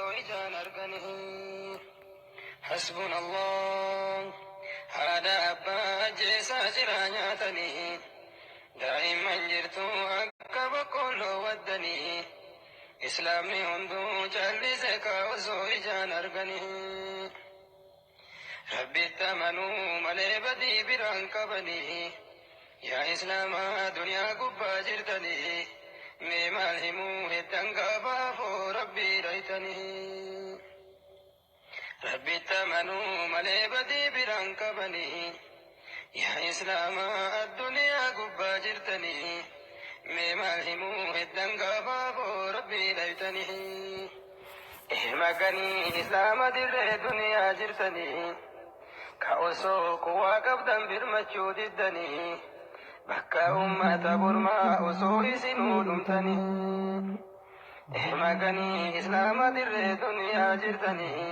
Ijaan arganii. Hasbuna Allah haadha abbaa ajjeesaa jiraa nyaatanii, daa'imman jirtu akka boqqolloo waddanii, islaamni hunduu callise kaa osoo ijaan arganii. Rabbitti amanuu malee badii biraan qabanii. Yaa islaamaa duniyaa gubbaa jirtanii, mee maal himuu heddan gaafa afoo rabbii dhaytanii? Rabbitti amanuu malee badii biraan qabanii. Yaa islaamaa addunyaa gubbaa jirtanii, mee maal himuu heddan gaafa afoo rabbii dhaytanii? Maganii islaama dirree duniyaa jirtanii, ka osoo quwaa qabdan birmachuu diddanii, bakka ummata burmaa osoo isinuu dhumtanii. Maganii islaama dirree duniyaa jirtanii,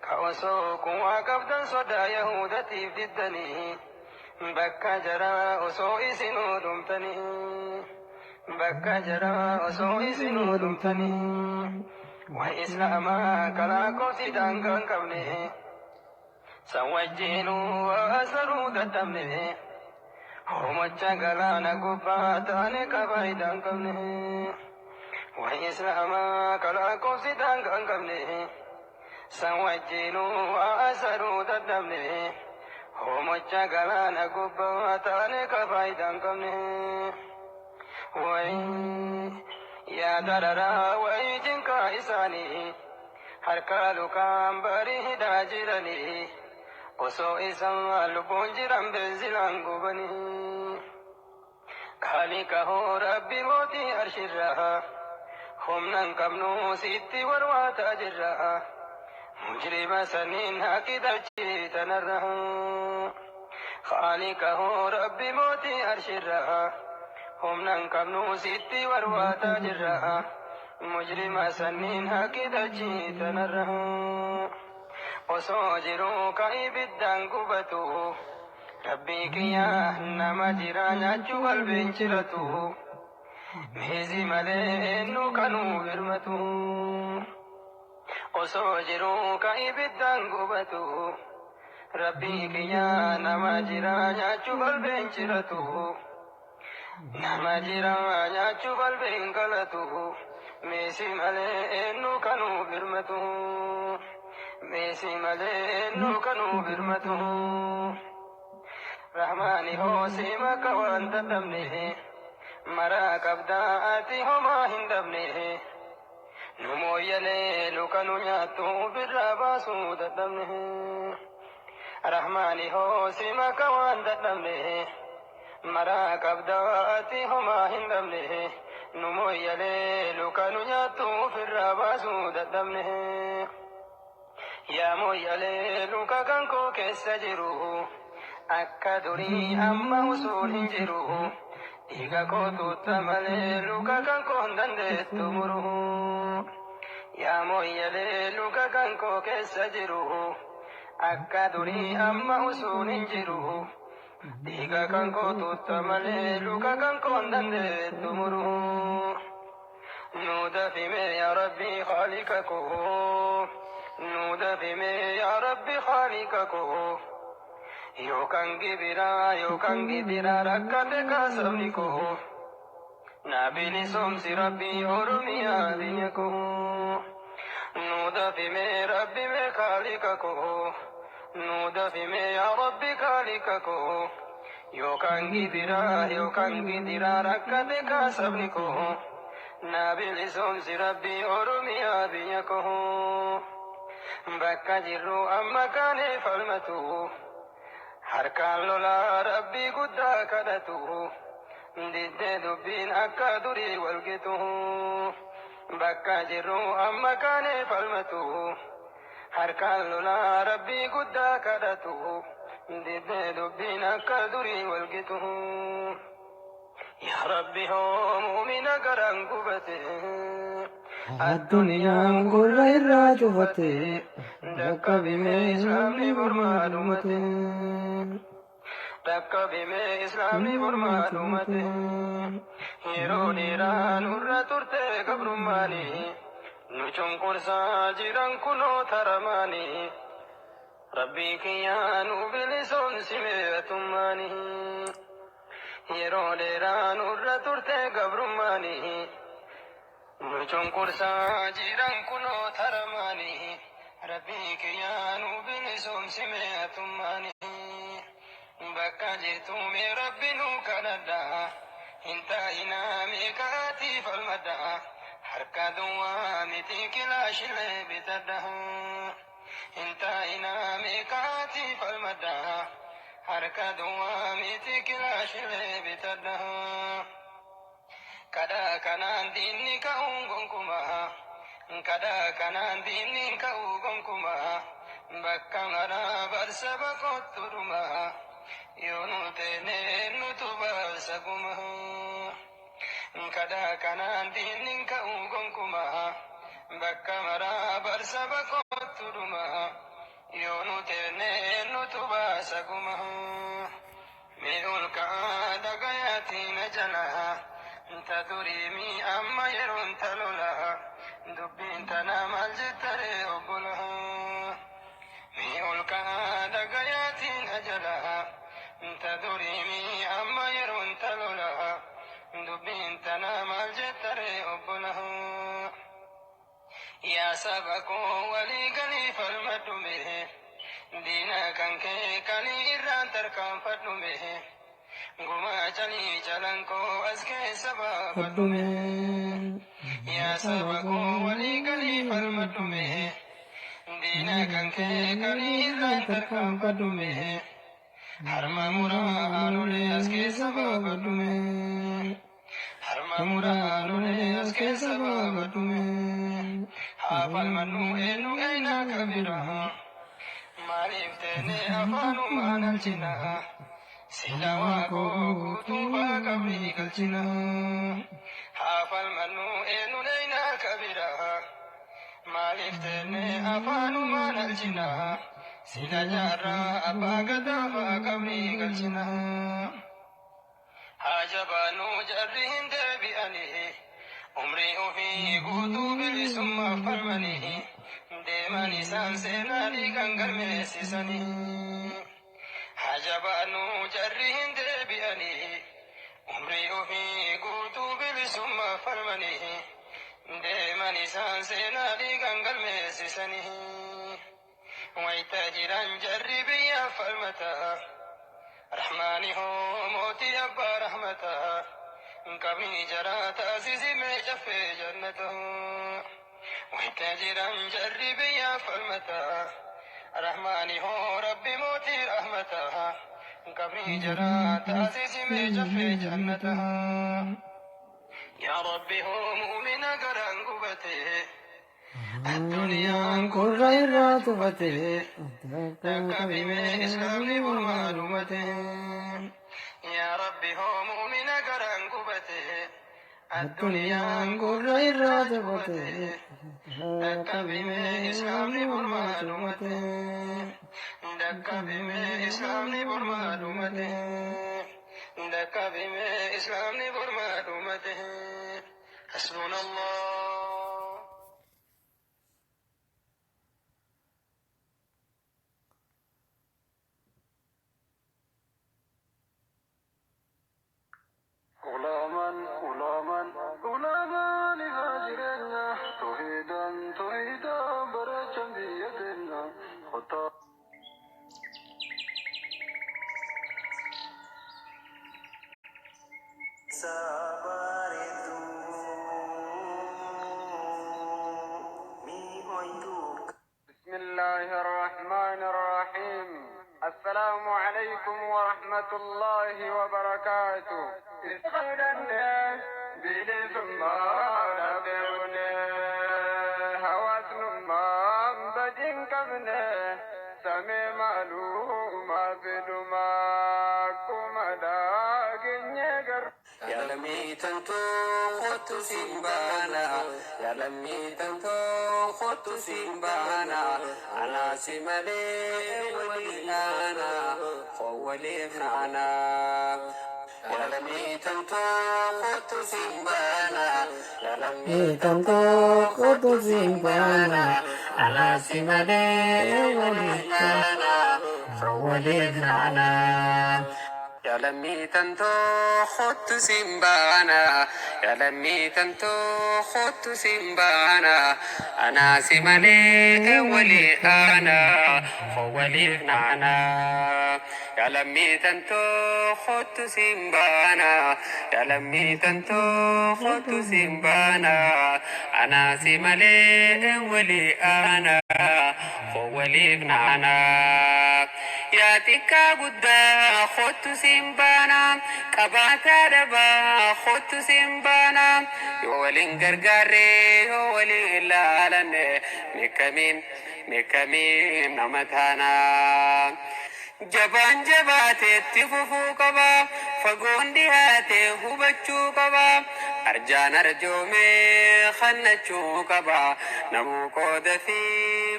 ka osoo quwaa qabdan sodaa yahudatiif diddanii, bakka jaraa osoo isinuu dhumtanii. Bakka jaraa osoo isinuu dhumtanii. Wa islaamaa kalaa kosi daangaa hin qabne, san wajjiinuu waa asaruu dadhabne, hoomacha galaana gubbaa taane ka faayidaa hin qabne. Wa islaamaa kalaa kosi daangaa hin qabne, san wajjiinuu waa asaruu dadhabne, hoomacha galaana gubbaa taane ka faayidaa hin qabne. Wayi yaa dararaa, wayi jinkaa isaanii, harkaa lukaan barii hidhaa jiranii, osoo isaan lubbuun jiran beenzilaan gubanii. Khaliqa hoo rabbi mootii arshirraa, humna hin qabnu sitti warwaataa jirra, mujrima saniin haqi dachii tanarraa. Khaliqa hoo rabbi mootii arshirraa, humna hin qabnu sitti warwaataa jirra, mujrima saniin haqi dachii tanarraa. Osoo jiruu ka ibiddaan gubatu, rabbii kiyya nama jira nyaachuu qalbiin ciratu, meezi malee eenyu kanuu birmatu? Osoo jiruu ka ibiddaan gubatu, rabbii kiyya nama jira nyaachuu qalbiin ciratu, nama jira nyaachuu qalbiin qalatu, meesi malee eenyu kanuu birmatu? Meesi malee eenyu kanuu birmatu? Rahmaani hoo siima ka waan dadhabne, maraa qabdaa ati homaa hin dhabne, nu mooyyalee luka nu nyaattu ofirraa baasuu dadhabne. Rahmaani hoo siima ka waan dadhabne, maraa qabdaa ati homaa hin dhabne, nu mooyyalee luka nu nyaattu ofirraa baasuu dadhabne. Yaa mooyyalee luka kan koo keessa jiru, akka durii amma usuun hin jiru, dhiiga koo tuutta malee luka kan koo hin dandeettu muru. Yaa mooyyalee luka kan koo keessa jiru, akka durii amma usuun hin jiru, dhiiga kan koo tuutta malee luka kan koo hin dandeettu muru. Nu dafime yaa rabbi khaalika koo, nu dafime yaa rabbi khaalika koo, yookaan gibiraa yookaan gidiraa rakkate kaasabni koo, na bilisoomsi rabbi oromiyaa biyya koo. Nu dafime rabbi mee khaalika koo, nu dafime yaa rabbi khaalika koo, yookaan gibiraa yookaan gidiraa rakkate kaasabni koo, na bilisoomsi rabbi oromiyaa biyya koo. Bakka jirru amma kaanee falmatu, harkaan lolaa rabbii guddaa kadhatu, diddee dubbiin akka durii walgitu. Bakka jirru amma kaanee falmatu, harkaan lolaa rabbii guddaa kadhatu, diddee dubbiin akka durii walgitu. Yaa rabbi hoo muumina garaan gubate, Addunyaan gurra irraa cufate, dhaqqabime islaamni mormaa dhumate, dhaqqabime islaamni mormaa dhumate. Yeroo dheeraa nurra turte gabrummaanii, Nu cunqursaa jiran kunoo taramaanii. Rabbii kiyyaa nu bilisoomsi meetummaanii. Yeroo dheeraa nurra turte gabrummaanii. Nu cunqursaa jiran kunoo taramaanii. Rabbii kiyyaa nu bilisoomsi meetummaanii. Bakka jirtu mee Rabbi nu kadhadhaa. Hin taa'inaa meeqaatii falmadhaa. Harka duwwaa miti kilaashilee bitadhaa. Hin taa'inaa meeqaatii falmadhaa. Harka duwwaa miti kilaashilee bitadhaa. Kadhaa kanaan diinni ka'uun gonkumaa. Kadhaa kanaan diinni ka'uu gonkumaa. Bakka maraa barsaba kottu dhumaa. Yoo nu teene nutu baasa gumaa. Kadhaa kanaan diinni ka'uu gonkumaa. Bakka maraa barsaba kottu dhumaa. Yoo nu teene nutu baasa gumaa. Mee ol ka'aa dhagayaatiin jalaa. Ta durii amma yeroon talolaa. Dubbiin tana maal jettaree obbolaa. Mee ol ka'aa dhagayaatiin ajalaa. Ta durii amma yeroon talolaa. Dubbiin tana maal jettaree obbolaa. Yaa saba koo walii galii falmadhu mee. Diina kan kee kalii irraan tarkaanfadhu mee. Gumaa calii calankoo as keessa baafadhu mee. Yaa saba koo walii galii falmadhu mee. Diina kan kee kalii irraan tarkaanfadhu mee. Harma muraa haadholee as keessa baafadhu mee. Harma muraa haadholee as keessa baafadhu mee. Haa falmannu eenyu eenyaa kabiraa. Maaliif teene afaanumaan alchinaa. Sila waaqoo guutuu faa qabrii galchinaa. Haa falmannu eenyu eenyaa kabiraa. Maaliif teene afaanumaan alchinaa. Sila jaarraa abbaa gadaa faa qabrii galchinaa. Haa jabaanuu jarri hin deebi'anii. Umrii ofii guutuu bilisummaaf falmanii. Deeman isaan seenaa dhiigan galmeessisanii. Haa jabaanuu jarri hin deebi'anii. Umrii ofii guutuu bilisummaaf falmanii. Deeman isaan seenaa dhiigan galmeessisanii. Wayita jiran jarri biyyaaf falmataa. Rahmaani hoo mootii abbaa rahmataa. Qabrii jaraa taasisi mee caffee jannataa. Wayita jiran jarri biyyaaf falmataa. Rahmaani hoo Rabbi mootii rahmataa. Qabrii jaraa taasisi mee caffee jannataa. Yaa Rabbi hoo mu'mina garaan gubatee. Addunyaan Gurra irraa tufate. Dhaqqabimee islaamni mormaa dhumate. Yaa Rabbi hoo mu'mina garaan gubate. Addunyaan gurra irraa tufate. Dhaqqabimee islaamni mormaa dhumate. Dhaqqabimee islaamni mormaa dhumate. Dhaqqabimee islaamni mormaa dhumate. Hasbuna Allah. Ulamaan ulamaan ulamaan ifaa jireenya toohidaan toohidaan barachaan biyya keenya kottaa. بسم الله الرحمن الرحيم. السلام عليكم ورحمة الله وبركاته. Lammii tantoo kottu siin baana, yaa lammii tantoo kottu siin baana, anaasi malee walii naana, koo waliif naana. Yaa lammii tantoo kottu siin baana. Yaa lammii Tantoo kottu siin baana. Anaa si malee waliif naana. Waliif naana. Yaa lammii tantoo kottu siin baana. Yaa lammii tantoo kottu siin baana. Anaa si malee walii aana. Waliif naana. Yaa lammii tantoo kottu siin baana. Yaa lammii tantoo kottu siin baana. Anaa si malee walii aana. Waliif naana. Yaa xiqqaa guddaa kottu siin baana. Qabaataa dhabaa kottu siin baana. Yoo waliin gargaarree yoo waliin ilaalanne meeqamiin meeqamiin nama taana. Jabaan jabaateetti fufuu qaba. Fagoon dhiyaate hubachuu qaba. Arjaan arjoomee kannachuu qaba. Namuu qooda fi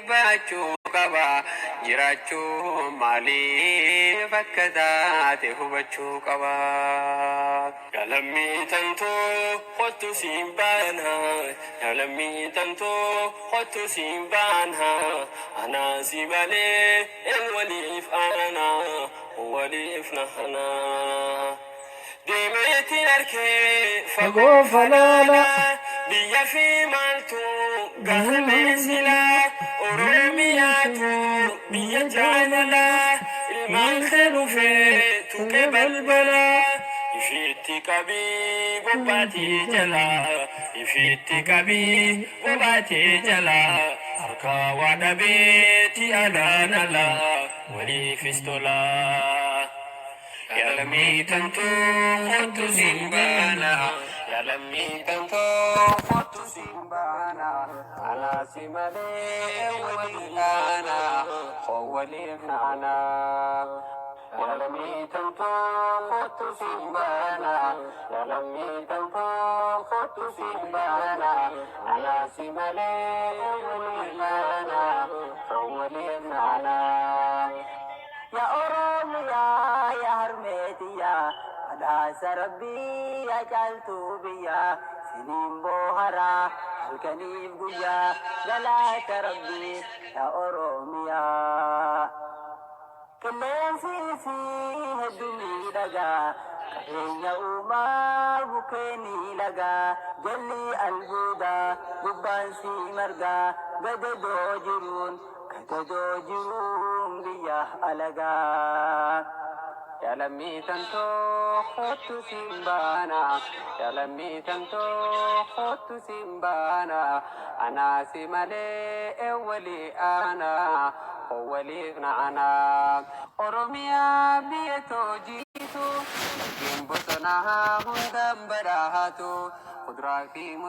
baachuu qaba. Jiraachuu maaliif akka taate hubachuu qaba. Yaa lammii tantoo kottu siin baana. Yaa lammii tantoo kottu siin baana. Anaa si malee waliif aana. Waliif nahana. Deemeetiin arkee Fagoo falaala. Biyya fi maaltu gaafa beeksila. Oromiyaatu biyya jaalala. Ilmaan kee dhufee tuqee balbala. Ifiitti qabii bobbaatii jala. Ifiitti qabii bobbaatii jala. Harka waa dhabeeti alaan ala. Waliifis tola. Yaa lammii tantoo kottu siin baana. Yaa lammii tantoo kottu siin baana. Anaa si malee waliin aana. Waliif naana. Yaa lammii tantoo kottu siin baana. Yaa lammii tantoo kottu siin baana. Anaa si malee waliin aana. Waliif naana. Yaa Oromiyaa, yaa harmeetiyaa, badhaasa rabbii yaa caaltuu biyyaa, siniin booharaa halkaniif guyyaa, galaata rabbii yaa Oromiyaa. Qilleensi isii hedduu miidhagaa, qabeenya uumaa bukkeenii lagaa, jalli albuudaa gubbaan sii margaa, gadadoo jiruun gadadoo jiruun biyya alagaa. Yaa lammii tantoo kottu siin baana. Yaa lammii tantoo kottu siin baana. Anaa si malee walii aana. Waliif naana. Oromiyaa biyya toojiitu. Laggeen bosonaa hundaan badhaatu. Kuduraa fi muduraa.